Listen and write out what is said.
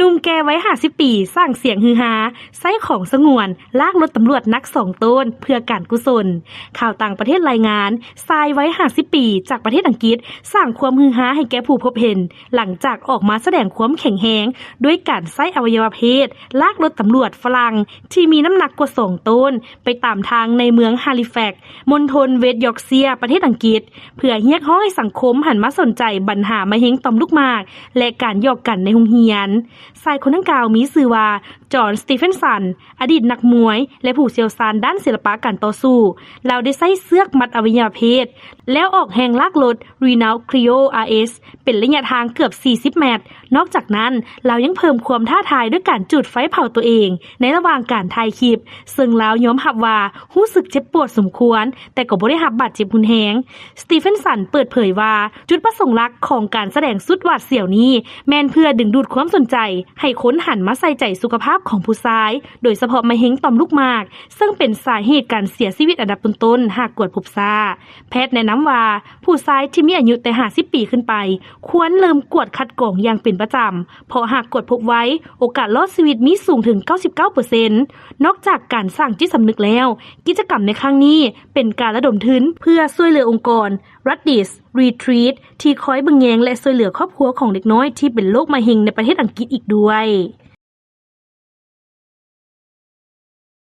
ໜຸ່ມແກ່ໄວຫ້າສິບປີ ສ້າງສຽງຮືຮາ ໃຊ້ຂອງສະຫງວນ ລາກລົດຕຳຫຼວດໜັກສອງໂຕນ ເພື່ອການກຸສົນ. ຂ່າວຕ່າງປະເທດລາຍງານ, ຊາຍໄວຫ້າສິບປີ ຈາກປະເທດອັງກິດ ສ້າງຄວາມຮືຮາໃຫ້ແກ່ຜູ້ພົບເຫັນ ຫຼັງຈາກອອກມາສະແດງຄວາມແຂງແຮງ ດ້ວຍການໃຊ້ອະໄວຍະວະເພດ ລາກລົດຕຳຫຼວດຝຣັ່ງ ທີ່ມີນ້ຳໜັກກວ່າສອງໂຕນ ໄປຕາມທາງໃນເມືອງ Halifax ມົນທົນ West Yorkshire ປະເທດອັງກິດ ເພື່ອຮຽກຮ້ອງໃຫ້ສັງຄົມຫັນມາສົນໃຈບັນຫາມະເຮັງຕ່ອມລູກໝາກ ແລະ ການຫຍອກກັນໃນໂຮງຮຽນ. ຊາຍຄົນດັ່ງກ່າວມີຊື່ວ່າ John Stevenson ອະດີດນັກມວຍ ແລະ ຜູ້ຊ່ຽວຊານດ້ານສິລະປະການຕໍ່ສູ້. ລາວໄດ້ໃຊ້ເຊືອກມັດອະໄວຍະວະເພດ ແລ້ວອອກແຮງລາກລົດ Renault Clio R S ເປັນໄລຍະທາງເກືອບສີ່ສິບແມັດ. ນອກຈາກນັ້ນ, ລາວຍັງເພີ່ມຄວາມທ້າທາຍດ້ວຍການຈູດໄຟເຜົາຕົວເອງໃນລະຫວ່າງການຖ່າຍຄລິບ, ເຊິ່ງລາວຍອມຮັບວ່າຮູ້ສຶກເຈັບປວດສົມຄວນ, ແຕ່ກໍບໍ່ໄດ້ຮັບບາດເຈັບຮຸນແຮງ. Stevenson ເປີດເຜີຍວ່າ ຈຸດປະສົງຫຼັກຂອງການສະແດງສຸດຫວາດສຽວນີ້ ແມ່ນເພື່ອດຶງດູດຄວາມສົນໃຈໃຫ້ຄົນຫັນມາໃສ່ໃຈສຸຂະພາບຂອງຜູ້ຊາຍ, ໂດຍສະເພາະມະເຮັງຕ່ອມລູກໝາກ, ເຊິ່ງເປັນສາເຫດການເສຍຊີວິດອັນດັບຕົ້ນໆ ຫາກກວດພົບຊ້າ. ແພດແນະນຳວ່າ ຜູ້ຊາຍທີ່ມີອາຍຸແຕ່ຫ້າສິບປີຂຶ້ນໄປ ຄວນເລີ່ມກວດຄັດກອງຢ່າງເປັນປະຈຳ, ເພາະຫາກກວດພົບໄວ, ໂອກາດລອດຊີວິດມີສູງເຖິງເກົ້າສິບເກົ້າເປີເຊັນ. ນອກຈາກການສ້າງຈິດສຳນຶກແລ້ວ, ກິດຈະກຳໃນຄັ້ງນີ້ເປັນການລະດົມທຶນເພື່ອຊ່ວຍເຫຼືອອົງກອນ Rutledge Retreat ທີ່ຄອຍເບິ່ງແຍງ ແລະ ຊ່ວຍເຫຼືອຄອບຄົວຂອງເດັກນ້ອຍທີ່ເປັນໂລກມະເຮັງໃນປະເທດອັງກິດອີກດ້ວຍ.